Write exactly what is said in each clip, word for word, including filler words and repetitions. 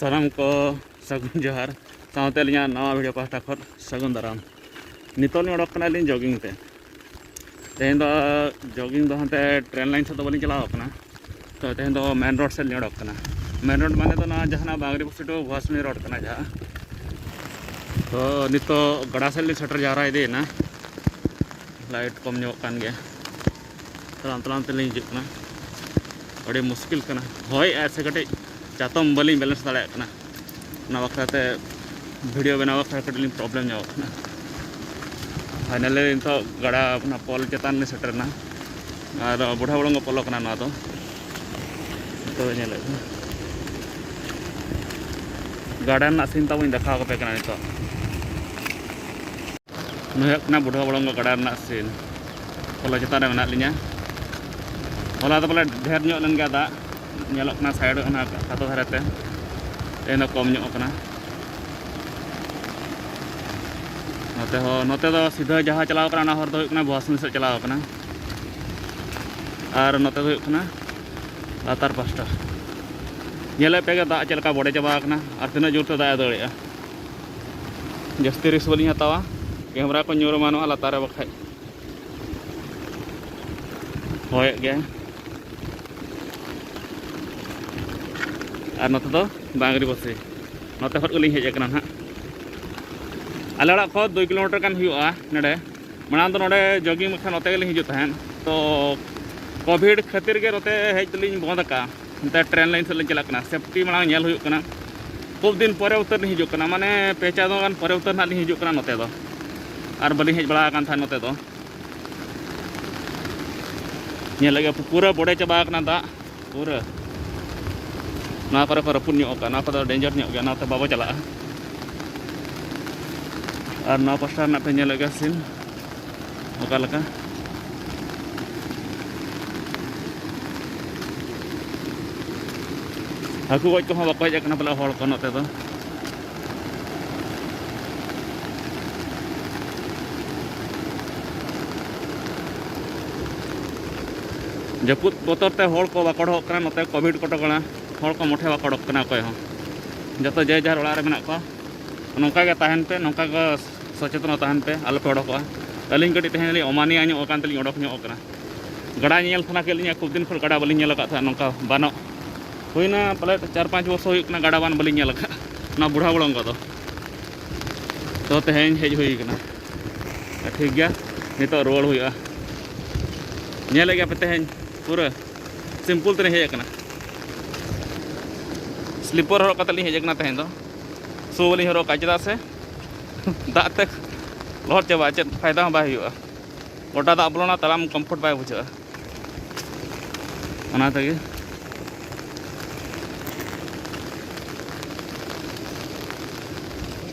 ᱥᱟᱱᱟᱢ ᱠᱚ ᱥᱟᱹᱜᱩᱱ ᱡᱚᱦᱟᱨ, ᱥᱟᱶᱛᱮ ᱟᱹᱞᱤᱧᱟᱜ ᱱᱟᱣᱟ ᱵᱷᱤᱰᱤᱭᱳ ᱯᱟᱦᱴᱟ ᱠᱷᱚᱱ ᱥᱟᱹᱜᱩᱱ ᱫᱟᱨᱟᱢ᱾ ᱱᱤᱛᱚᱜ ᱞᱤᱧ ᱚᱰᱚᱠ ᱠᱟᱱᱟ ᱞᱤᱧ ᱡᱳᱜᱤᱝ ᱛᱮ᱾ ᱛᱮᱦᱮᱧ ᱫᱚ ᱡᱳᱜᱤᱝ ᱫᱚ ᱦᱟᱱᱛᱮ ᱴᱨᱮᱱ ᱞᱟᱭᱤᱱ ᱥᱮᱫ ᱫᱚ ᱵᱟᱹᱞᱤᱧ ᱪᱟᱞᱟᱣ ᱠᱟᱱᱟ᱾ ᱛᱚ ᱛᱮᱦᱮᱧ ᱫᱚ ᱢᱮᱱ ᱨᱳᱰ ᱥᱮᱫ ᱞᱤᱧ ᱚᱰᱚᱠ ᱠᱟᱱᱟ᱾ ᱢᱮᱱ ᱨᱳᱰ ᱢᱟᱱᱮ ᱫᱚ ᱱᱚᱣᱟ ᱡᱟᱦᱟᱱᱟᱜ ᱵᱟᱝᱨᱤ ᱵᱚᱥᱤ ᱴᱩ ᱵᱷᱩᱣᱟᱥᱩᱱᱤ ᱨᱳᱰ ᱠᱟᱱᱟ ᱡᱟᱦᱟᱸ᱾ ᱛᱚ ᱱᱤᱛᱚᱜ ᱜᱟᱰᱟ ᱥᱮᱫ ᱞᱤᱧ ᱥᱮᱴᱮᱨ ᱡᱟᱣᱨᱟ ᱤᱫᱤᱭᱮᱱᱟ᱾ ᱞᱟᱭᱤᱴ ᱠᱚᱢ ᱧᱚᱜ ᱠᱟᱱ ᱜᱮᱭᱟ᱾ ᱛᱟᱲᱟᱢ ᱛᱟᱲᱟᱢ ᱛᱮᱞᱤᱧ ᱦᱤᱡᱩᱜ ᱠᱟᱱᱟ᱾ ᱟᱹᱰᱤ ᱢᱩᱥᱠᱤᱞ ᱠᱟᱱᱟ, ᱦᱚᱭᱮᱜᱼᱟᱭ ᱥᱮ ᱠᱟᱹᱴᱤᱡ ᱪᱟᱛᱚᱢ ᱵᱟᱹᱞᱤᱧ ᱵᱮᱞᱮᱱᱥ ᱫᱟᱲᱮᱭᱟᱜ ᱠᱟᱱᱟ᱾ ᱚᱱᱟ ᱵᱟᱠᱷᱨᱟ ᱛᱮ ᱵᱷᱤᱰᱤᱭᱳ ᱵᱮᱱᱟᱣ ᱵᱟᱠᱷᱨᱟ ᱠᱟᱹᱴᱤᱡ ᱞᱤᱧ ᱯᱨᱚᱵᱞᱮᱢ ᱧᱚᱜ ᱠᱟᱱᱟ᱾ ᱯᱷᱟᱭᱱᱟᱞᱤ ᱱᱤᱛᱚᱜ ᱜᱟᱰᱟ ᱚᱱᱟ ᱯᱳᱞ ᱪᱮᱛᱟᱱ ᱞᱤᱧ ᱥᱮᱴᱮᱨ ᱮᱱᱟ᱾ ᱟᱨ ᱵᱩᱰᱷᱟ ᱵᱚᱲᱚᱝᱜᱚ ᱯᱳᱞ ᱠᱟᱱᱟ ᱱᱚᱣᱟ ᱫᱚ᱾ ᱱᱤᱛᱚᱜ ᱧᱮᱞᱮᱫ ᱠᱟᱱᱟ ᱜᱟᱰᱟ ᱨᱮᱱᱟᱜ ᱥᱤᱱ ᱛᱟᱵᱚᱧ ᱫᱮᱠᱷᱟᱣ ᱟᱯᱮ ᱠᱟᱱᱟ ᱱᱤᱛᱚᱜ᱾ ᱱᱚᱣᱟ ᱦᱩᱭᱩᱜ ᱠᱟᱱᱟ ᱵᱩᱰᱷᱟ ᱵᱚᱲᱚᱝᱜᱚ ᱜᱟᱰᱟ ᱨᱮᱱᱟᱜ ᱥᱤᱱ᱾ ᱯᱳᱞ ᱪᱮᱛᱟᱱ ᱨᱮ ᱢᱮᱱᱟᱜ ᱞᱤᱧᱟ᱾ ᱦᱚᱞᱟ ᱫᱚ ᱵᱚᱞᱮ ᱰᱷᱮᱨ ᱧᱚᱜ ᱞᱮᱱ ᱜᱮᱭᱟ ᱫᱟᱜ, ᱧᱮᱞᱚᱜ ᱠᱟᱱᱟ ᱥᱟᱭᱤᱰ ᱚᱱᱟ ᱠᱷᱟᱛᱟ ᱫᱷᱟᱨᱮ ᱛᱮ᱾ ᱛᱮᱦᱮᱧ ᱫᱚ ᱠᱚᱢ ᱧᱚᱜ ᱠᱟᱱᱟ᱾ ᱱᱚᱛᱮ ᱦᱚᱸ, ᱱᱚᱛᱮ ᱫᱚ ᱥᱤᱫᱷᱟᱹ ᱡᱟᱦᱟᱸ ᱪᱟᱞᱟᱣ ᱠᱟᱱᱟ ᱚᱱᱟ ᱦᱚᱨ ᱫᱚ ᱦᱩᱭᱩᱜ ᱠᱟᱱᱟ ᱵᱷᱩᱣᱟᱥᱩᱱᱤ ᱥᱮᱫ ᱪᱟᱞᱟᱣ ᱠᱟᱱᱟ᱾ ᱟᱨ ᱱᱚᱛᱮ ᱫᱚ ᱦᱩᱭᱩᱜ ᱠᱟᱱᱟ ᱞᱟᱛᱟᱨ ᱯᱟᱥᱴᱟ᱾ ᱧᱮᱞᱮᱫ ᱯᱮ ᱜᱮ ᱫᱟᱜ ᱪᱮᱫ ᱞᱮᱠᱟ ᱵᱚᱰᱮ ᱪᱟᱵᱟ ᱟᱠᱟᱱᱟ ᱟᱨ ᱛᱤᱱᱟᱹᱜ ᱡᱳᱨ ᱛᱮ ᱫᱟᱜ ᱮ ᱫᱟᱹᱲᱮᱜᱼᱟ᱾ ᱡᱟᱹᱥᱛᱤ ᱨᱤᱥᱠ ᱵᱟᱹᱞᱤᱧ ᱦᱟᱛᱟᱣᱟ, ᱠᱮᱢᱮᱨᱟ ᱠᱚ ᱧᱩᱨ ᱮᱢᱟᱱᱚᱜᱼᱟ ᱞᱟᱛᱟᱨ ᱨᱮ ᱵᱟᱠᱷᱟᱡ᱾ ᱦᱚᱭᱮᱫ ᱜᱮᱭᱟᱭ᱾ ᱟᱨ ᱱᱚᱛᱮ ᱫᱚ ᱵᱟᱝᱨᱤ ᱵᱚᱥᱤ, ᱱᱚᱛᱮ ᱠᱷᱚᱱ ᱜᱮᱞᱤᱧ ᱦᱮᱡ ᱟᱠᱟᱱᱟ ᱱᱟᱦᱟᱜ᱾ ᱟᱞᱮ ᱚᱲᱟᱜ ᱠᱷᱚᱱ ᱫᱩᱭ ᱠᱤᱞᱳᱢᱤᱴᱟᱨ ᱜᱟᱱ ᱦᱩᱭᱩᱜᱼᱟ ᱱᱚᱰᱮ᱾ ᱢᱟᱲᱟᱝ ᱫᱚ ᱱᱚᱰᱮ ᱡᱳᱜᱤᱝ ᱵᱟᱠᱷᱟᱱ ᱱᱚᱛᱮ ᱜᱮᱞᱤᱧ ᱦᱤᱡᱩᱜ ᱛᱟᱦᱮᱸᱫ, ᱛᱚ ᱠᱳᱵᱷᱤᱰ ᱠᱷᱟᱹᱛᱤᱨ ᱜᱮ ᱱᱚᱛᱮ ᱦᱮᱡ ᱫᱚᱞᱤᱧ ᱵᱚᱱᱫ ᱟᱠᱟᱫᱼᱟ᱾ ᱱᱚᱛᱮ ᱴᱨᱮᱱ ᱞᱟᱭᱤᱱ ᱥᱮᱫ ᱞᱤᱧ ᱪᱟᱞᱟᱜ ᱠᱟᱱᱟ, ᱥᱮᱯᱴᱤ ᱢᱟᱲᱟᱝ ᱧᱮᱞ ᱦᱩᱭᱩᱜ ᱠᱟᱱᱟ᱾ ᱠᱷᱩᱵ ᱫᱤᱱ ᱯᱚᱨᱮ ᱩᱛᱟᱹᱨ ᱞᱤᱧ ᱦᱤᱡᱩᱜ ᱠᱟᱱᱟ, ᱢᱟᱱᱮ ᱯᱮ ᱪᱟᱸᱫᱳ ᱜᱟᱱ ᱯᱚᱨᱮ ᱩᱛᱟᱹᱨ ᱱᱟᱦᱟᱜ ᱞᱤᱧ ᱦᱤᱡᱩᱜ ᱠᱟᱱᱟ ᱱᱚᱛᱮ ᱫᱚ, ᱟᱨ ᱵᱟᱹᱞᱤᱧ ᱦᱮᱡ ᱵᱟᱲᱟ ᱟᱠᱟᱱ ᱛᱟᱦᱮᱸᱫ ᱱᱚᱛᱮ ᱫᱚ᱾ ᱧᱮᱞ ᱞᱮᱜᱮ ᱯᱩᱨᱟᱹ ᱵᱚᱰᱮ ᱪᱟᱵᱟ ᱟᱠᱟᱱᱟ ᱫᱟᱜ ᱯᱩᱨᱟᱹ᱾ ᱱᱚᱣᱟ ᱠᱚᱨᱮ ᱠᱚ ᱨᱟᱹᱯᱩᱫ ᱧᱚᱜ ᱟᱠᱟᱫ, ᱱᱚᱣᱟ ᱠᱚᱫᱚ ᱰᱮᱧᱡᱟᱨ ᱧᱚᱜ ᱜᱮᱭᱟ, ᱱᱚᱣᱟᱛᱮ ᱵᱟᱵᱚ ᱪᱟᱞᱟᱜᱼᱟ᱾ ᱟᱨ ᱱᱚᱣᱟ ᱯᱟᱥᱴᱟ ᱨᱮᱱᱟᱜ ᱯᱮ ᱧᱮᱞᱮᱫ ᱜᱮᱭᱟ ᱥᱤᱱ ᱚᱠᱟ ᱞᱮᱠᱟ᱾ ᱦᱟᱹᱠᱩ ᱜᱚᱡ ᱠᱚᱦᱚᱸ ᱵᱟᱠᱚ ᱦᱮᱡ ᱟᱠᱟᱱᱟ ᱯᱟᱞᱮ ᱦᱚᱲ ᱠᱚ ᱱᱚᱛᱮ ᱫᱚ᱾ ᱡᱟᱹᱯᱩᱫ ᱵᱚᱛᱚᱨ ᱛᱮ ᱦᱚᱲ ᱠᱚ ᱵᱟᱠᱚ ᱚᱰᱚᱠᱚᱜ ᱠᱟᱱᱟ ᱱᱚᱛᱮ, ᱠᱳᱵᱷᱤᱰ ᱠᱚᱴᱚᱠᱚᱱᱟ, ᱦᱚᱲ ᱠᱚ ᱢᱚᱴᱷᱮ ᱵᱟᱠᱚ ᱚᱰᱚᱠ ᱠᱟᱱᱟ ᱚᱠᱚᱭ ᱦᱚᱸ᱾ ᱡᱚᱛᱚ ᱡᱮ ᱡᱟᱦᱟᱨ ᱚᱲᱟᱜ ᱨᱮ ᱢᱮᱱᱟᱜ ᱠᱚᱣᱟ, ᱱᱚᱝᱠᱟ ᱜᱮ ᱛᱟᱦᱮᱱ ᱯᱮ, ᱱᱚᱝᱠᱟ ᱜᱮ ᱥᱚᱪᱮᱛᱚᱱ ᱛᱟᱦᱮᱱ ᱯᱮ, ᱟᱞᱚ ᱯᱮ ᱚᱰᱚᱠᱚᱜᱼᱟ᱾ ᱟᱹᱞᱤᱧ ᱠᱟᱹᱴᱤᱡ ᱛᱮᱦᱮᱧ ᱞᱤᱧ ᱚᱢᱟᱱᱤᱭᱟ ᱧᱚᱜ ᱟᱠᱟᱱ ᱛᱮᱞᱤᱧ ᱚᱰᱚᱠ ᱧᱚᱜ ᱟᱠᱟᱱᱟ᱾ ᱜᱟᱰᱟ ᱧᱮᱞ ᱥᱟᱱᱟ ᱠᱮᱫ ᱞᱤᱧᱟ, ᱠᱷᱩᱵ ᱫᱤᱱ ᱠᱷᱚᱱ ᱜᱟᱰᱟ ᱵᱟᱹᱞᱤᱧ ᱧᱮᱞ ᱟᱠᱟᱫ ᱛᱟᱦᱮᱸᱫ, ᱱᱚᱝᱠᱟ ᱵᱟᱱᱚᱜ᱾ ᱦᱩᱭᱱᱟ ᱯᱟᱞᱮ ᱪᱟᱨ ᱯᱟᱸᱪ ᱵᱚᱪᱷᱚᱨ ᱦᱩᱭᱩᱜ ᱠᱟᱱᱟ ᱜᱟᱰᱟ ᱵᱟᱱ ᱵᱟᱹᱞᱤᱧ ᱧᱮᱞ ᱟᱠᱟᱫ, ᱱᱚᱣᱟ ᱵᱩᱲᱦᱟ ᱵᱚᱲᱚᱝᱜᱚ ᱫᱚ᱾ ᱛᱚ ᱛᱮᱦᱮᱧ ᱦᱮᱡ ᱦᱩᱭ ᱟᱠᱟᱱᱟ᱾ ᱴᱷᱤᱠ ᱜᱮᱭᱟ, ᱱᱤᱛᱚᱜ ᱨᱩᱣᱟᱹᱲ ᱦᱩᱭᱩᱜᱼᱟ᱾ ᱧᱮᱞᱮᱫ ᱜᱮᱭᱟ ᱯᱮ ᱛᱮᱦᱮᱧ ᱯᱩᱨᱟᱹ simple ᱛᱮᱞᱤᱧ ᱦᱮᱡ ᱟᱠᱟᱱᱟ᱾ Slipper ᱦᱚᱨᱚᱜ ᱠᱟᱛᱮ ᱞᱤᱧ ᱦᱮᱡ ᱟᱠᱟᱱᱟ ᱛᱮᱦᱮᱧ ᱫᱚ᱾ Shoe ᱵᱟᱹᱞᱤᱧ ᱦᱚᱨᱚᱜ ᱠᱟᱜᱼᱟ, ᱪᱮᱫᱟᱜ ᱥᱮ ᱫᱟᱜ ᱛᱮ ᱞᱚᱦᱚᱫ ᱪᱟᱵᱟᱜᱼᱟ, ᱪᱮᱫ ᱯᱷᱟᱭᱫᱟ ᱦᱚᱸ ᱵᱟᱭ ᱦᱩᱭᱩᱜᱼᱟ᱾ ᱜᱚᱴᱟ ᱫᱟᱜ ᱵᱚᱞᱚᱱᱟ, ᱛᱟᱲᱟᱢ comfort ᱵᱟᱭ ᱵᱩᱡᱷᱟᱹᱜᱼᱟ᱾ ᱚᱱᱟ ᱛᱮᱜᱮ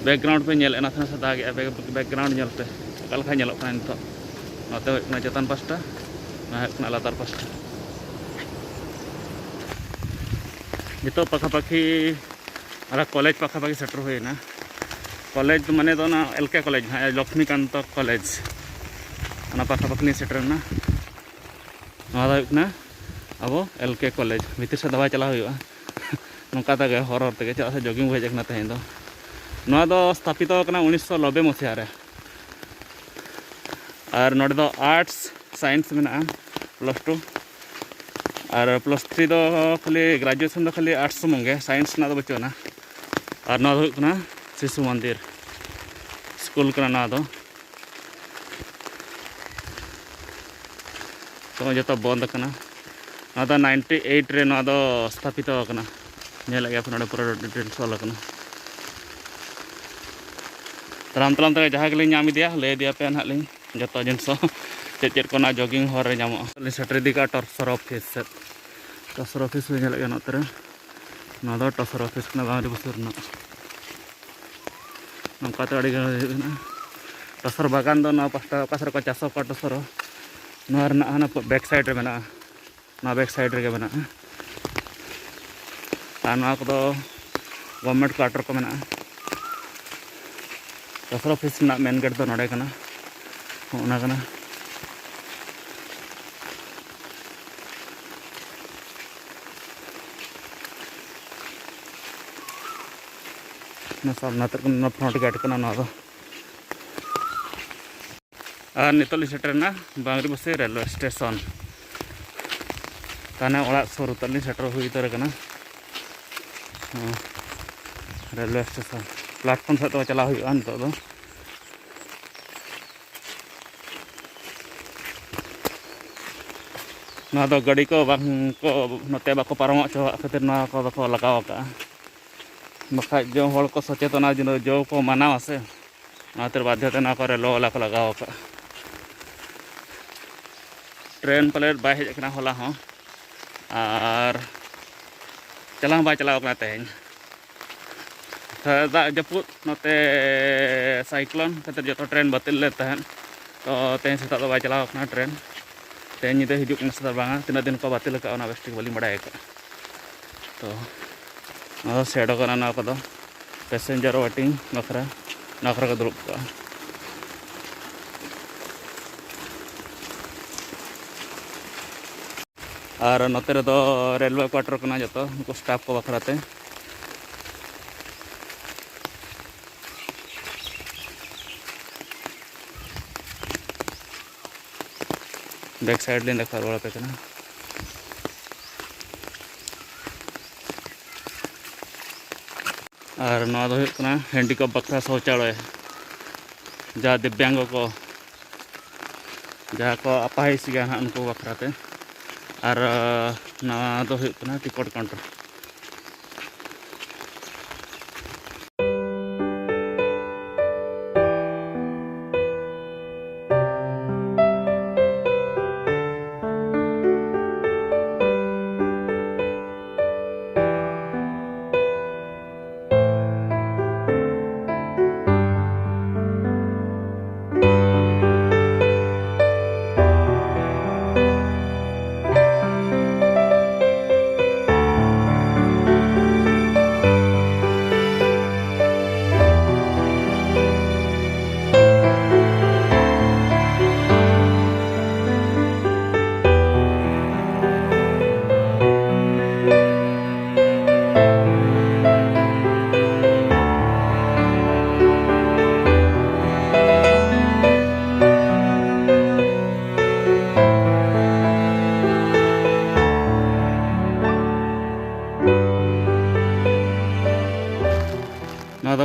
background ᱯᱮ ᱧᱮᱞᱮᱫᱼᱟ, ᱱᱟᱥᱮ ᱱᱟᱥᱮ ᱫᱟᱜᱮᱜᱼᱟ, back-, background ᱧᱮᱞ ᱯᱮ ᱚᱠᱟ ᱞᱮᱠᱟ ᱧᱮᱞᱚᱜ ᱠᱟᱱᱟ ᱱᱤᱛᱚᱜ᱾ ᱱᱚᱛᱮ ᱦᱩᱭᱩᱜ ᱠᱟᱱᱟ ᱪᱮᱛᱟᱱ ᱯᱟᱥᱴᱟ, ᱱᱚᱣᱟ ᱦᱩᱭᱩᱜ ᱠᱟᱱᱟ ᱞᱟᱛᱟᱨ ᱯᱟᱥᱴᱟ᱾ ᱱᱤᱛᱚᱜ ᱯᱟᱠᱷᱟ ᱯᱟᱠᱷᱤ ᱟᱨ ᱠᱚᱞᱮᱡᱽ ᱯᱟᱠᱷᱟ ᱯᱟᱠᱷᱤ ᱥᱮᱴᱮᱨ ᱦᱩᱭᱮᱱᱟ᱾ ᱠᱚᱞᱮᱡᱽ ᱫᱚ ᱢᱟᱱᱮ ᱫᱚ ᱚᱱᱟ ᱮᱞ ᱠᱮ ᱠᱚᱞᱮᱡᱽ ᱱᱟᱦᱟᱜ, ᱞᱚᱠᱥᱢᱤᱠᱟᱱᱛᱚ ᱠᱚᱞᱮᱡᱽ, ᱚᱱᱟ ᱯᱟᱠᱷᱟ ᱯᱟᱠᱷᱤ ᱞᱤᱧ ᱥᱮᱴᱮᱨᱮᱱᱟ᱾ ᱱᱚᱣᱟ ᱫᱚ ᱦᱩᱭᱩᱜ ᱠᱟᱱᱟ ᱟᱵᱚ ᱮᱞ ᱠᱮ ᱠᱚᱞᱮᱡᱽ᱾ ᱵᱷᱤᱛᱤᱨ ᱥᱮᱫ ᱫᱚ ᱵᱟᱭ ᱪᱟᱞᱟᱣ ᱦᱩᱭᱩᱜᱼᱟ, ᱱᱚᱝᱠᱟ ᱛᱮᱜᱮ ᱦᱚᱨ ᱦᱚᱨ ᱛᱮᱜᱮ, ᱪᱮᱫᱟᱜ ᱥᱮ jogging ᱵᱚ ᱦᱮᱡ ᱟᱠᱟᱱᱟ ᱛᱮᱦᱮᱧ ᱫᱚ᱾ ᱱᱚᱣᱟ ᱫᱚ ᱥᱛᱷᱟᱯᱤᱛᱚ ᱟᱠᱟᱱᱟ ᱩᱱᱤᱥᱥᱚ ᱱᱚᱵᱵᱳᱭ ᱢᱚᱥᱤᱦᱟ ᱨᱮ᱾ ᱟᱨ ᱱᱚᱰᱮ ᱫᱚ arts science ᱢᱮᱱᱟᱜᱼᱟ, plus two᱾ ᱟᱨ plus three ᱫᱚ ᱠᱷᱟᱹᱞᱤ graduation ᱫᱚ ᱠᱷᱟᱹᱞᱤ arts ᱥᱩᱢᱩᱝ ᱜᱮ, science ᱨᱮᱱᱟᱜ ᱫᱚ ᱵᱟᱹᱪᱩᱜ ᱟᱱᱟ᱾ ᱟᱨ ᱱᱚᱣᱟ ᱫᱚ ᱦᱩᱭᱩᱜ ᱠᱟᱱᱟ ᱥᱤᱥᱩ ᱢᱚᱱᱫᱤᱨ, ᱥᱠᱩᱞ ᱠᱟᱱᱟ ᱱᱚᱣᱟ ᱫᱚ᱾ ᱛᱚ ᱡᱚᱛᱚ ᱵᱚᱱᱫ ᱟᱠᱟᱱᱟ᱾ ᱱᱚᱣᱟ ᱫᱚ ninety eight ᱨᱮ ᱱᱚᱣᱟ ᱫᱚ ᱥᱛᱷᱟᱯᱤᱛᱚ ᱟᱠᱟᱱᱟ᱾ ᱧᱮᱞᱮᱫ ᱜᱮᱭᱟ ᱯᱮ ᱱᱚᱰᱮ ᱯᱩᱨᱟᱹ details ᱚᱞ ᱟᱠᱟᱱᱟ᱾ ᱛᱟᱲᱟᱢ ᱛᱟᱲᱟᱢ ᱛᱮ ᱡᱟᱦᱟᱸ ᱜᱮᱞᱤᱧ ᱧᱟᱢ ᱤᱫᱤᱭᱟ, ᱞᱟᱹᱭ ᱤᱫᱤᱭᱟᱯᱮ ᱱᱟᱦᱟᱜ ᱞᱤᱧ ᱡᱚᱛᱚ ᱡᱤᱱᱤᱥ ᱦᱚᱸ ᱪᱮᱫ ᱪᱮᱫ ᱠᱚ ᱱᱟᱦᱟᱜ jogging ᱦᱚᱨ ᱨᱮ ᱧᱟᱢᱚᱜᱼᱟ᱾ ᱞᱤᱧ ᱥᱮᱴᱮᱨ ᱤᱫᱤ ᱠᱟᱜᱼᱟ ᱴᱚᱥᱚᱨ ᱚᱯᱷᱤᱥ ᱥᱮᱫ᱾ ᱴᱚᱥᱚᱨ ᱚᱯᱷᱤᱥ ᱯᱮ ᱧᱮᱞᱮᱫ ᱜᱮᱭᱟ ᱱᱚᱛᱮ ᱨᱮ, ᱱᱚᱣᱟ ᱫᱚ ᱴᱚᱥᱚᱨ ᱚᱯᱷᱤᱥ ᱠᱟᱱᱟ ᱵᱟᱝᱨᱤ ᱵᱩᱥᱩᱨ ᱨᱮᱱᱟᱜ᱾ ᱱᱚᱝᱠᱟ ᱛᱮ ᱟᱹᱰᱤ ᱜᱟᱱ ᱦᱩᱭᱩᱜ ᱠᱟᱱᱟ᱾ ᱴᱚᱥᱚᱨ ᱵᱟᱜᱟᱱ ᱫᱚ ᱱᱚᱣᱟ ᱯᱟᱥᱴᱟ ᱚᱠᱟ ᱥᱮᱫ ᱨᱮᱠᱚ ᱪᱟᱥ ᱟᱠᱚ ᱴᱚᱥᱚᱨ, ᱱᱚᱣᱟ ᱨᱮᱱᱟᱜ ᱦᱟᱱᱟ back side ᱨᱮ ᱢᱮᱱᱟᱜᱼᱟ᱾ ᱱᱚᱣᱟ back side ᱨᱮᱜᱮ ᱢᱮᱱᱟᱜᱼᱟ᱾ ᱟᱨ ᱱᱚᱣᱟ ᱠᱚᱫᱚ government quarter ᱠᱚ ᱢᱮᱱᱟᱜᱼᱟ᱾ ᱴᱚᱥᱚᱨ ᱚᱯᱷᱤᱥ ᱨᱮᱱᱟᱜ main gate ᱫᱚ ᱱᱚᱰᱮ ᱠᱟᱱᱟ, ᱦᱚᱸᱜᱼᱚ ᱱᱟ ᱠᱟᱱᱟ᱾ ᱚᱱᱟ ᱥᱟᱢᱱᱟ ᱛᱮ ᱚᱱᱟ front gate ᱠᱟᱱᱟ ᱱᱚᱣᱟ ᱫᱚ᱾ ᱟᱨ ᱱᱤᱛᱚᱜ ᱞᱤᱧ ᱥᱮᱴᱮᱨᱮᱱᱟ ᱵᱟᱝᱨᱤᱯᱚᱥᱤ ᱨᱮᱞᱣᱮ ᱥᱴᱮᱥᱚᱱ᱾ ᱛᱟᱦᱚᱞᱮ ᱚᱲᱟᱜ ᱥᱩᱨ ᱩᱛᱟᱹᱨ ᱞᱤᱧ ᱥᱮᱴᱮᱨ ᱦᱩᱭ ᱩᱛᱟᱹᱨ ᱟᱠᱟᱱᱟ᱾ ᱦᱮᱸ, ᱨᱮᱞᱣᱮ ᱥᱴᱮᱥᱚᱱ ᱯᱞᱟᱴᱯᱷᱚᱨᱢ ᱥᱮᱫ ᱫᱚ ᱪᱟᱞᱟᱣ ᱦᱩᱭᱩᱜᱼᱟ ᱱᱤᱛᱚᱜ ᱫᱚ᱾ ᱱᱚᱣᱟ ᱫᱚ ᱜᱟᱹᱰᱤ ᱠᱚ ᱵᱟᱝ ᱠᱚ ᱱᱚᱛᱮ ᱵᱟᱠᱚ ᱯᱟᱨᱚᱢᱚᱜ ᱦᱚᱪᱚᱣᱟᱜ ᱠᱷᱟᱹᱛᱤᱨ ᱱᱚᱣᱟ ᱠᱚᱫᱚ ᱠᱚ ᱞᱟᱜᱟᱣ ᱟᱠᱟᱫᱼᱟ᱾ ᱵᱟᱠᱷᱟᱡ ᱡᱚ ᱦᱚᱲ ᱠᱚ ᱥᱚᱪᱮᱛᱚᱱᱟ, ᱡᱮ ᱡᱚ ᱠᱚ ᱢᱟᱱᱟᱣᱟ ᱥᱮ, ᱚᱱᱟᱛᱮ ᱵᱟᱫᱽᱫᱷᱚ ᱛᱮ ᱱᱚᱣᱟ ᱠᱚᱨᱮ ᱞᱚ ᱞᱟ ᱠᱚ ᱞᱟᱜᱟᱣ ᱟᱠᱟᱫᱼᱟ᱾ ᱴᱨᱮᱱ ᱯᱟᱞᱮᱫ ᱵᱟᱭ ᱦᱮᱡ ᱟᱠᱟᱱᱟ ᱦᱚᱞᱟ ᱦᱚᱸ, ᱟᱨ ᱪᱟᱞᱟᱣ ᱦᱚᱸ ᱵᱟᱭ ᱪᱟᱞᱟᱣ ᱟᱠᱟᱱᱟ ᱛᱮᱦᱮᱧ᱾ ᱫᱟᱜ ᱡᱟᱹᱯᱩᱫ ᱱᱚᱛᱮ ᱥᱟᱭᱠᱞᱚᱱ ᱠᱷᱟᱹᱛᱤᱨ ᱡᱚᱛᱚ ᱴᱨᱮᱱ ᱵᱟᱹᱛᱤᱞ ᱞᱮᱱ ᱛᱟᱦᱮᱸᱫ᱾ ᱛᱚ ᱛᱮᱦᱮᱧ ᱥᱮᱛᱟᱜ ᱫᱚ ᱵᱟᱭ ᱪᱟᱞᱟᱣ ᱟᱠᱟᱱᱟ ᱴᱨᱮᱱ᱾ ᱛᱮᱦᱮᱧ ᱧᱤᱫᱟᱹ ᱦᱤᱡᱩᱜ ᱠᱟᱱᱟ ᱥᱮ ᱵᱟᱝᱟ, ᱛᱤᱱᱟᱹᱜ ᱫᱤᱱ ᱠᱚ ᱵᱟᱹᱛᱤᱞ ᱟᱠᱟᱫᱼᱟ, ᱚᱱᱟ ᱵᱮᱥ ᱴᱷᱤᱠ ᱵᱟᱹᱞᱤᱧ ᱵᱟᱲᱟᱭ ᱟᱠᱟᱫᱼᱟ᱾ ᱛᱚ ᱱᱚᱣᱟ ᱫᱚ ᱥᱮᱰ ᱠᱟᱱᱟ, ᱱᱚᱣᱟ ᱠᱚᱫᱚ passenger waiting ᱵᱟᱠᱷᱨᱟ, ᱱᱚᱣᱟ ᱠᱚᱨᱮ ᱠᱚ ᱫᱩᱲᱩᱵ ᱠᱚᱜᱼᱟ᱾ ᱟᱨ ᱱᱚᱛᱮ ᱨᱮᱫᱚ ᱨᱮᱞᱣᱮ quarter ᱠᱟᱱᱟ ᱡᱚᱛᱚ, ᱩᱱᱠᱩ staff ᱠᱚ ᱵᱟᱠᱷᱨᱟ ᱛᱮ᱾ Back side ᱞᱤᱧ ᱫᱮᱠᱷᱟᱣ ᱨᱩᱣᱟᱹᱲ ᱟᱯᱮ ᱠᱟᱱᱟ᱾ ᱟᱨ ᱱᱚᱣᱟ ᱫᱚ ᱦᱩᱭᱩᱜ ᱠᱟᱱᱟ handicap ᱵᱟᱠᱷᱨᱟ ᱥᱳᱪᱟᱞᱚᱭ, ᱡᱟᱦᱟᱸ ᱫᱤᱵᱽᱭᱟᱝᱜᱚ ᱠᱚ, ᱡᱟᱦᱟᱸ ᱠᱚ ᱟᱯᱟᱦᱤᱡ ᱜᱮᱭᱟ ᱦᱟᱸᱜ, ᱩᱱᱠᱩ ᱵᱟᱠᱷᱨᱟ ᱛᱮ᱾ ᱟᱨ ᱱᱚᱣᱟ ᱫᱚ ᱦᱩᱭᱩᱜ ᱠᱟᱱᱟ ᱴᱤᱠᱤᱴ counter᱾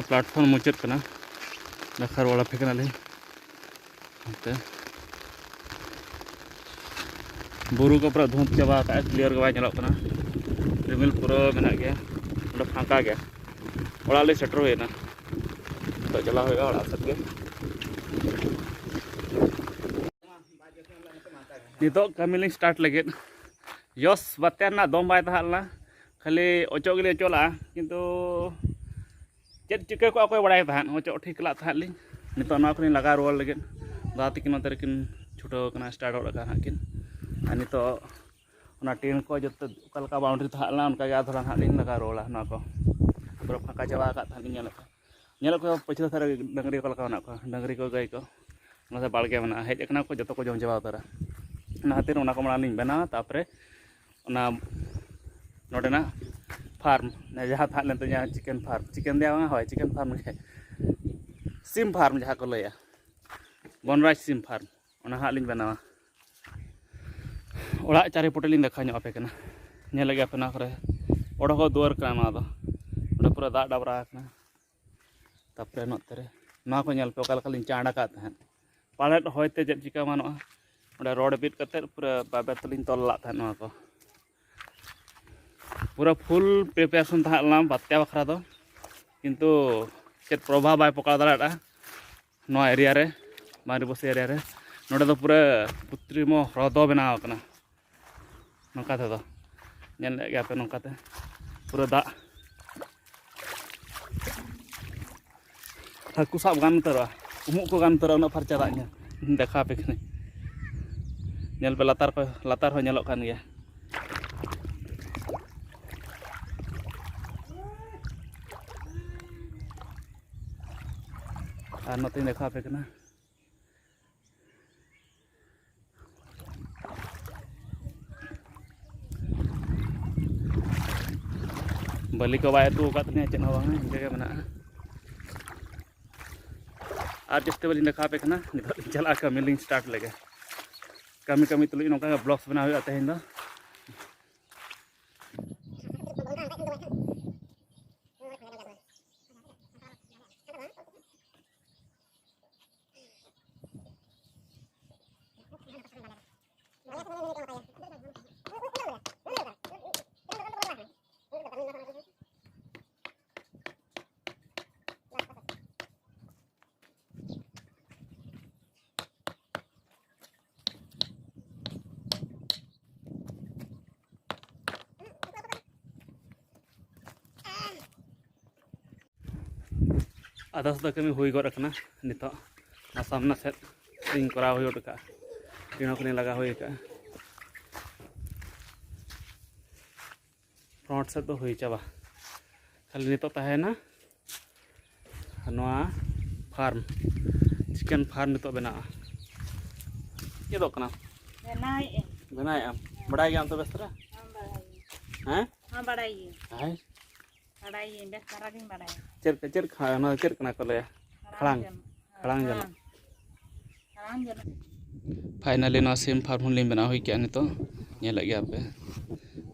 ᱯᱞᱟᱴᱯᱷᱚᱨᱢ ᱢᱩᱪᱟᱹᱫ ᱠᱟᱱᱟ, ᱫᱮᱠᱷᱟᱣ ᱨᱩᱣᱟᱹᱲ ᱟᱯᱮ ᱠᱟᱱᱟᱞᱤᱧ᱾ ᱱᱚᱛᱮ ᱵᱩᱨᱩ ᱠᱚ ᱯᱩᱨᱟᱹ ᱫᱷᱩᱸᱫ ᱪᱟᱵᱟ ᱟᱠᱟᱫᱼᱟ, ᱠᱞᱤᱭᱟᱨ ᱜᱮ ᱵᱟᱭ ᱧᱮᱞᱚᱜ ᱠᱟᱱᱟ᱾ ᱨᱤᱢᱤᱞ ᱯᱩᱨᱟᱹ ᱢᱮᱱᱟᱜ ᱜᱮᱭᱟ, ᱚᱸᱰᱮ ᱯᱷᱟᱸᱠᱟ ᱜᱮᱭᱟ᱾ ᱚᱲᱟᱜ ᱞᱮ ᱥᱮᱴᱮᱨ ᱦᱩᱭᱱᱟ, ᱱᱤᱛᱚᱜ ᱪᱟᱞᱟᱣ ᱦᱩᱭᱩᱜᱼᱟ ᱚᱲᱟᱜ ᱥᱮᱫ ᱜᱮ᱾ ᱱᱤᱛᱚᱜ ᱠᱟᱹᱢᱤ ᱞᱤᱧ ᱥᱴᱟᱨᱴ ᱞᱟᱹᱜᱤᱫ᱾ ᱭᱚᱥ, ᱵᱟᱛᱮ ᱨᱮᱱᱟᱜ ᱫᱚᱢ ᱵᱟᱭ ᱛᱟᱦᱮᱸ ᱞᱮᱱᱟ, ᱠᱷᱟᱹᱞᱤ ᱚᱪᱚᱜ ᱜᱮᱞᱤᱧ ᱚᱪᱚᱜ ᱞᱟᱜᱼᱟ, ᱠᱤᱱᱛᱩ ᱪᱮᱫ ᱪᱤᱠᱟᱹ ᱠᱚᱜᱼᱟ ᱚᱠᱚᱭ ᱵᱟᱲᱟᱭ ᱛᱟᱦᱮᱸᱫ, ᱚᱪᱚᱜ ᱴᱷᱤᱠ ᱞᱟᱜ ᱛᱟᱦᱮᱸᱫ ᱞᱤᱧ᱾ ᱱᱤᱛᱚᱜ ᱱᱚᱣᱟ ᱠᱷᱚᱱᱤᱧ ᱞᱟᱜᱟᱣ ᱨᱩᱣᱟᱹᱲ ᱞᱟᱹᱜᱤᱫ᱾ ᱫᱟᱫᱟ ᱛᱟᱹᱠᱤᱱ ᱱᱚᱛᱮ ᱨᱮᱠᱤᱱ ᱪᱷᱩᱴᱟᱹᱣ ᱟᱠᱟᱱᱟ, ᱥᱴᱟᱨᱴ ᱜᱚᱫ ᱟᱠᱟᱫ ᱦᱟᱸᱜ ᱠᱤᱱ᱾ ᱟᱨ ᱱᱤᱛᱚᱜ ᱚᱱᱟ ᱴᱮᱱᱴ ᱠᱚ ᱡᱚᱛᱚ ᱚᱠᱟ ᱞᱮᱠᱟ ᱵᱟᱣᱩᱱᱰᱨᱤ ᱛᱟᱦᱮᱸ ᱞᱮᱱᱟ, ᱚᱱᱠᱟ ᱜᱮ ᱟᱨ ᱛᱷᱚᱲᱟ ᱦᱟᱸᱜ ᱞᱤᱧ ᱞᱟᱜᱟᱣ ᱨᱩᱣᱟᱹᱲᱟ᱾ ᱱᱚᱣᱟ ᱠᱚ ᱯᱩᱨᱟᱹ ᱯᱷᱟᱸᱠᱟ ᱪᱟᱵᱟ ᱟᱠᱟᱫ ᱛᱟᱦᱮᱸᱫ ᱞᱤᱧ ᱧᱮᱞᱮᱫ ᱠᱚᱣᱟ᱾ ᱧᱮᱞᱚᱜ ᱠᱟᱱᱟ ᱯᱟᱹᱪᱷᱞᱟᱹ ᱫᱷᱟᱨᱮ ᱰᱟᱹᱝᱨᱤ ᱚᱠᱟ ᱞᱮᱠᱟ ᱢᱮᱱᱟᱜ ᱠᱚᱣᱟ, ᱰᱟᱹᱝᱨᱤ ᱠᱚ, ᱜᱟᱹᱭ ᱠᱚ᱾ ᱚᱱᱟᱛᱮ ᱵᱟᱲᱜᱮ ᱢᱮᱱᱟᱜᱼᱟ, ᱦᱮᱡ ᱟᱠᱟᱱᱟ ᱠᱚ, ᱡᱚᱛᱚ ᱠᱚ ᱡᱚᱢ ᱪᱟᱵᱟ ᱩᱛᱟᱹᱨᱟ᱾ ᱚᱱᱟ ᱠᱷᱟᱹᱛᱤᱨ ᱚᱱᱟ ᱠᱚ ᱢᱟᱲᱟᱝ ᱞᱤᱧ ᱵᱮᱱᱟᱣᱟ, ᱛᱟᱨᱯᱚᱨᱮ ᱚᱱᱟ ᱱᱚᱰᱮᱱᱟᱜ ᱯᱷᱟᱨᱢ, ᱡᱟᱦᱟᱸ ᱛᱟᱦᱮᱸ ᱞᱮᱱ ᱛᱤᱧᱟᱹ ᱪᱤᱠᱮᱱ ᱯᱷᱟᱨᱢ, ᱪᱤᱠᱮᱱ ᱫᱮᱭᱟ ᱵᱟᱝᱟ, ᱦᱳᱭ, ᱪᱤᱠᱮᱱ ᱯᱷᱟᱨᱢ ᱜᱮ, ᱥᱤᱢ ᱯᱷᱟᱨᱢ ᱡᱟᱦᱟᱸ ᱠᱚ ᱞᱟᱹᱭᱟ, ᱵᱚᱱᱨᱟᱡᱽ ᱥᱤᱢ ᱯᱷᱟᱨᱢ, ᱚᱱᱟ ᱦᱟᱸᱜ ᱞᱤᱧ ᱵᱮᱱᱟᱣᱟ᱾ ᱚᱲᱟᱜ ᱪᱟᱨᱮ ᱯᱚᱴᱮ ᱞᱤᱧ ᱫᱮᱠᱷᱟᱣ ᱧᱚᱜ ᱟᱯᱮ ᱠᱟᱱᱟ, ᱧᱮᱞ ᱞᱮᱜᱮ ᱟᱯᱮ ᱱᱚᱣᱟ ᱠᱚᱨᱮ᱾ ᱚᱸᱰᱮ ᱠᱚ ᱫᱩᱣᱟᱹᱨ ᱠᱟᱱᱟ ᱱᱚᱣᱟ ᱫᱚ, ᱚᱸᱰᱮ ᱯᱩᱨᱟᱹ ᱫᱟᱜ ᱰᱟᱵᱽᱨᱟ ᱟᱠᱟᱱᱟ᱾ ᱛᱟᱨᱯᱚᱨᱮ ᱱᱚᱛᱮ ᱨᱮ ᱱᱚᱣᱟ ᱠᱚ ᱧᱮᱞ ᱯᱮ, ᱚᱠᱟ ᱞᱮᱠᱟ ᱞᱤᱧ ᱪᱟᱬ ᱟᱠᱟᱫ ᱛᱟᱦᱮᱸᱫ᱾ ᱯᱟᱞᱮᱫ ᱦᱚᱭᱛᱮ ᱪᱮᱫ ᱪᱤᱠᱟᱹ ᱮᱢᱟᱱᱚᱜᱼᱟ, ᱚᱸᱰᱮ ᱨᱚᱰ ᱵᱤᱫ ᱠᱟᱛᱮᱫ ᱯᱩᱨᱟᱹ ᱵᱟᱵᱮᱨ ᱛᱮᱞᱤᱧ ᱛᱚᱞ ᱞᱟᱜ ᱛᱟᱦᱮᱸᱫ ᱱᱚᱣᱟ ᱠᱚ᱾ ᱯᱩᱨᱟᱹ ᱯᱷᱩᱞ ᱯᱨᱤᱯᱟᱨᱮᱥᱚᱱ ᱛᱟᱦᱮᱸ ᱞᱮᱱᱟ ᱵᱟᱛᱭᱟ ᱵᱟᱠᱷᱨᱟ ᱫᱚ, ᱠᱤᱱᱛᱩ ᱪᱮᱫ ᱯᱨᱚᱵᱷᱟᱵᱽ ᱵᱟᱭ ᱯᱚᱠᱟᱣ ᱫᱟᱲᱮᱭᱟᱜᱼᱟ ᱱᱚᱣᱟ ᱮᱨᱤᱭᱟ ᱨᱮ, ᱵᱟᱝᱨᱤᱯᱚᱥᱤ ᱮᱨᱤᱭᱟ ᱨᱮ᱾ ᱱᱚᱰᱮ ᱫᱚ ᱯᱩᱨᱟᱹ ᱠᱨᱩᱛᱨᱤᱢᱚ ᱦᱨᱚᱫᱚ ᱵᱮᱱᱟᱣ ᱟᱠᱟᱱᱟ᱾ ᱱᱚᱝᱠᱟ ᱛᱮᱫᱚ ᱧᱮᱞ ᱞᱮᱫ ᱜᱮᱭᱟ ᱯᱮ, ᱱᱚᱝᱠᱟᱛᱮ ᱯᱩᱨᱟᱹ ᱫᱟᱜ, ᱦᱟᱹᱠᱩ ᱥᱟᱵ ᱜᱟᱱ ᱩᱛᱟᱹᱨᱚᱜᱼᱟ, ᱩᱢᱩᱜ ᱠᱚ ᱜᱟᱱ ᱩᱛᱟᱹᱨᱚᱜᱼᱟ, ᱩᱱᱟᱹᱜ ᱯᱷᱟᱨᱪᱟ ᱫᱟᱜ ᱧᱮᱞ ᱫᱮᱠᱷᱟᱣ ᱟᱯᱮ ᱠᱟᱹᱱᱟᱹᱧ᱾ ᱧᱮᱞ ᱯᱮ, ᱞᱟᱛᱟᱨ ᱠᱚ, ᱞᱟᱛᱟᱨ ᱦᱚᱸ ᱧᱮᱞᱚᱜ ᱠᱟᱱ ᱜᱮᱭᱟ᱾ ᱟᱨ ᱱᱚᱛᱮᱧ ᱫᱮᱠᱷᱟᱣ ᱟᱯᱮ ᱠᱟᱱᱟ᱾ ᱵᱟᱹᱞᱤ ᱠᱚ ᱵᱟᱭ ᱟᱹᱛᱩ ᱟᱠᱟᱫ ᱛᱤᱧᱟᱹ, ᱪᱮᱫ ᱦᱚᱸ ᱵᱟᱝᱟ, ᱤᱱᱠᱟᱹ ᱜᱮ ᱢᱮᱱᱟᱜᱼᱟ᱾ ᱟᱨ ᱡᱟᱹᱥᱛᱤ ᱵᱟᱹᱞᱤᱧ ᱫᱮᱠᱷᱟᱣ ᱟᱯᱮ ᱠᱟᱱᱟ, ᱱᱤᱛᱚᱜ ᱞᱤᱧ ᱪᱟᱞᱟᱜᱼᱟ ᱠᱟᱹᱢᱤ ᱞᱤᱧ ᱥᱴᱟᱨᱴ ᱞᱮᱜᱮ᱾ ᱠᱟᱹᱢᱤ ᱠᱟᱹᱢᱤ ᱛᱩᱞᱩᱡ ᱱᱚᱝᱠᱟ ᱜᱮ ᱵᱞᱚᱜᱥ ᱵᱮᱱᱟᱣ ᱦᱩᱭᱩᱜᱼᱟ ᱛᱮᱦᱮᱧ ᱫᱚ᱾ ᱟᱫᱷᱟ ᱥᱩᱫᱷᱟᱹ ᱠᱟᱹᱢᱤ ᱦᱩᱭ ᱜᱚᱫ ᱟᱠᱟᱱᱟ᱾ ᱱᱤᱛᱚᱜ ᱚᱱᱟ ᱥᱟᱢᱱᱟ ᱥᱮᱫ ᱤᱧ ᱠᱚᱨᱟᱣ ᱦᱩᱭ ᱜᱚᱫ ᱠᱟᱜᱼᱟ, ᱴᱤᱱ ᱦᱚᱸ ᱠᱚᱞᱤᱧ ᱞᱟᱜᱟᱣ ᱦᱩᱭ ᱠᱟᱜᱼᱟ᱾ ᱯᱷᱨᱚᱱᱴ ᱥᱮᱫ ᱫᱚ ᱦᱩᱭ ᱪᱟᱵᱟ, ᱠᱷᱟᱹᱞᱤ ᱱᱤᱛᱚᱜ ᱛᱟᱦᱮᱸᱭᱮᱱᱟ ᱱᱚᱣᱟ ᱯᱷᱟᱨᱢ, ᱪᱤᱠᱮᱱ ᱯᱷᱟᱨᱢ ᱱᱤᱛᱚᱜ ᱵᱮᱱᱟᱜᱼᱟ᱾ ᱪᱮᱫᱚᱜ ᱠᱟᱱᱟ? ᱵᱮᱱᱟᱣᱮᱫᱼᱟᱹᱧ᱾ ᱵᱮᱱᱟᱣᱮᱫᱼᱟᱢ? ᱵᱟᱲᱟᱭ ᱜᱮᱭᱟᱢ ᱛᱚ ᱵᱮᱥ ᱫᱷᱟᱨᱟ? ᱦᱚᱸ, ᱵᱟᱲᱟᱭ ᱜᱮ᱾ ᱦᱮᱸ? ᱦᱚᱸ, ᱵᱟᱲᱟᱭ ᱜᱮ᱾ ᱦᱮᱸ? ᱵᱟᱲᱟᱭ ᱜᱮ, ᱵᱮᱥ ᱫᱷᱟᱨᱟ ᱜᱤᱧ ᱵᱟᱲᱟᱭᱟ᱾ ᱪᱮᱫ, ᱪᱮᱫ ᱠᱷᱟ-, ᱱᱚᱣᱟ ᱪᱮᱫ ᱠᱟᱱᱟ ᱠᱚ ᱞᱟᱹᱭᱟ? ᱠᱷᱟᱲᱟᱝ᱾ ᱠᱷᱟᱲᱟᱝ ᱡᱚᱱᱚᱜ᱾ ᱠᱷᱟᱲᱟᱝ ᱡᱚᱱᱚᱜ᱾ ᱠᱷᱟᱲᱟᱝ ᱡᱚᱱᱚᱜ᱾ ᱯᱷᱟᱭᱱᱟᱞᱤ ᱱᱚᱣᱟ ᱥᱤᱢ ᱯᱷᱟᱨᱢ ᱦᱚᱸᱞᱤᱧ ᱵᱮᱱᱟᱣ ᱦᱩᱭ ᱠᱮᱜᱼᱟ ᱱᱤᱛᱚᱜ᱾ ᱧᱮᱞᱮᱫ ᱜᱮᱭᱟ ᱯᱮ,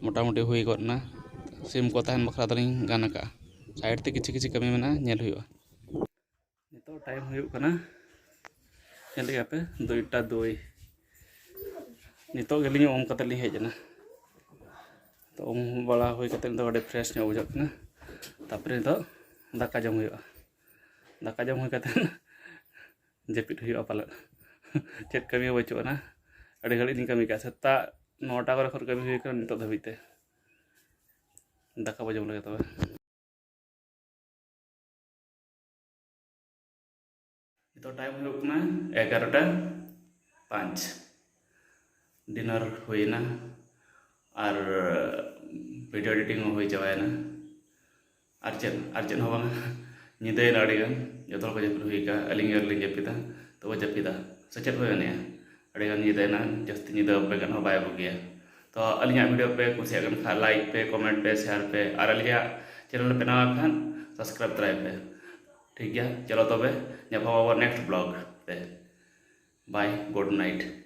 ᱢᱚᱴᱟᱢᱩᱴᱤ ᱦᱩᱭ ᱜᱚᱫ ᱮᱱᱟ᱾ ᱥᱤᱢ ᱠᱚ ᱛᱟᱦᱮᱱ ᱵᱟᱠᱷᱨᱟ ᱫᱚᱞᱤᱧ ᱜᱟᱱ ᱟᱠᱟᱜᱼᱟ᱾ ᱥᱟᱭᱤᱰ ᱛᱮ ᱠᱤᱪᱷᱩ ᱠᱤᱪᱷᱩ ᱠᱟᱹᱢᱤ ᱢᱮᱱᱟᱜᱼᱟ, ᱧᱮᱞ ᱦᱩᱭᱩᱜᱼᱟ᱾ ᱱᱤᱛᱚᱜ ᱴᱟᱭᱤᱢ ᱦᱩᱭᱩᱜ ᱠᱟᱱᱟ, ᱧᱮᱞ ᱜᱮᱭᱟ ᱯᱮ, ᱫᱩᱭᱴᱟ ᱫᱩᱭ᱾ ᱱᱤᱛᱚᱜ ᱜᱮᱞᱤᱧ ᱩᱢ ᱠᱟᱛᱮ ᱞᱤᱧ ᱦᱮᱡ ᱮᱱᱟ᱾ ᱛᱚ ᱩᱢ ᱵᱟᱲᱟ ᱦᱩᱭ ᱠᱟᱛᱮ ᱱᱤᱛᱚᱜ ᱟᱹᱰᱤ ᱯᱷᱨᱮᱥ ᱧᱚᱜ ᱵᱩᱡᱷᱟᱹᱜ ᱠᱟᱱᱟ᱾ ᱛᱟᱨᱯᱚᱨᱮ ᱱᱤᱛᱚᱜ ᱫᱟᱠᱟ ᱡᱚᱢ ᱦᱩᱭᱩᱜᱼᱟ᱾ ᱫᱟᱠᱟ ᱡᱚᱢ ᱦᱩᱭ ᱠᱟᱛᱮ ᱡᱟᱹᱯᱤᱫ ᱦᱩᱭᱩᱜᱼᱟ ᱯᱟᱞᱮᱫ᱾ ᱪᱮᱫ ᱠᱟᱹᱢᱤ ᱦᱚᱸ ᱵᱟᱹᱪᱩᱜ ᱟᱱᱟ᱾ ᱟᱹᱰᱤ ᱜᱷᱟᱹᱲᱤᱡ ᱞᱤᱧ ᱠᱟᱹᱢᱤ ᱠᱟᱜᱼᱟ, ᱥᱮᱛᱟᱜ ᱱᱚᱴᱟ ᱠᱚᱨᱮ ᱠᱷᱚᱱ ᱠᱟᱹᱢᱤ ᱦᱩᱭ ᱠᱟᱱᱟ ᱱᱤᱛᱚᱜ ᱫᱷᱟᱹᱵᱤᱡ ᱛᱮ᱾ ᱫᱟᱠᱟ ᱵᱚ ᱡᱚᱢ ᱞᱮᱜᱮ ᱛᱚᱵᱮ᱾ ᱱᱤᱛᱚᱜ ᱴᱟᱭᱤᱢ ᱦᱩᱭᱩᱜ ᱠᱟᱱᱟ ᱮᱜᱟᱨᱚᱴᱟ ᱯᱟᱸᱪ᱾ ᱰᱤᱱᱟᱨ ᱦᱩᱭᱮᱱᱟ ᱟᱨ ᱵᱷᱤᱰᱤᱭᱳ ᱮᱰᱤᱴᱤᱝ ᱦᱚᱸ ᱦᱩᱭ ᱪᱟᱵᱟᱭᱮᱱᱟ᱾ ᱟᱨ ᱪᱮᱫ, ᱟᱨ ᱪᱮᱫ ᱦᱚᱸ ᱵᱟᱝᱟ᱾ ᱧᱤᱫᱟᱹᱭᱮᱱᱟ ᱟᱹᱰᱤᱜᱟᱱ, ᱡᱚᱛᱚ ᱦᱚᱲ ᱠᱚ ᱡᱟᱹᱯᱤᱫ ᱦᱩᱭ ᱠᱟᱜᱼᱟ, ᱟᱹᱞᱤᱧ ᱜᱮ ᱟᱹᱣᱨᱤ ᱞᱤᱧ ᱡᱟᱹᱯᱤᱫᱟ᱾ ᱛᱚᱵᱮ ᱡᱟᱹᱯᱤᱫᱟ ᱥᱮ ᱪᱮᱫ ᱦᱩᱭ ᱢᱮᱱᱮᱜᱼᱟ? ᱟᱹᱰᱤᱜᱟᱱ ᱧᱤᱫᱟᱹᱭᱮᱱᱟ, ᱡᱟᱹᱥᱛᱤ ᱧᱤᱫᱟᱹ ᱵᱮᱸᱜᱮᱫ ᱦᱚᱸ ᱵᱟᱭ ᱵᱩᱜᱤᱭᱟ᱾ ᱛᱚ ᱟᱹᱞᱤᱧᱟᱜ ᱵᱷᱤᱰᱤᱭᱳ ᱯᱮ ᱠᱩᱥᱤᱭᱟᱜ ᱠᱟᱱ ᱠᱷᱟᱱ ᱞᱟᱭᱤᱠ ᱯᱮ, ᱠᱚᱢᱮᱱᱴ ᱯᱮ, ᱥᱮᱭᱟᱨ ᱯᱮ ᱟᱨ ᱟᱹᱞᱤᱧᱟᱜ ᱪᱮᱱᱮᱞ ᱯᱮ ᱱᱟᱣᱟ ᱠᱷᱟᱱ ᱥᱟᱵᱥᱠᱨᱟᱭᱤᱵ ᱛᱚᱨᱟᱭ ᱯᱮ᱾ ᱴᱷᱤᱠ ᱜᱮᱭᱟ, ᱪᱚᱞᱚ ᱛᱚᱵᱮ ᱧᱟᱯᱟᱢ ᱟᱵᱚ ᱱᱮᱠᱥᱴ ᱵᱞᱚᱜ ᱨᱮ᱾ ᱵᱟᱭ, ᱜᱩᱰ ᱱᱟᱭᱤᱴ᱾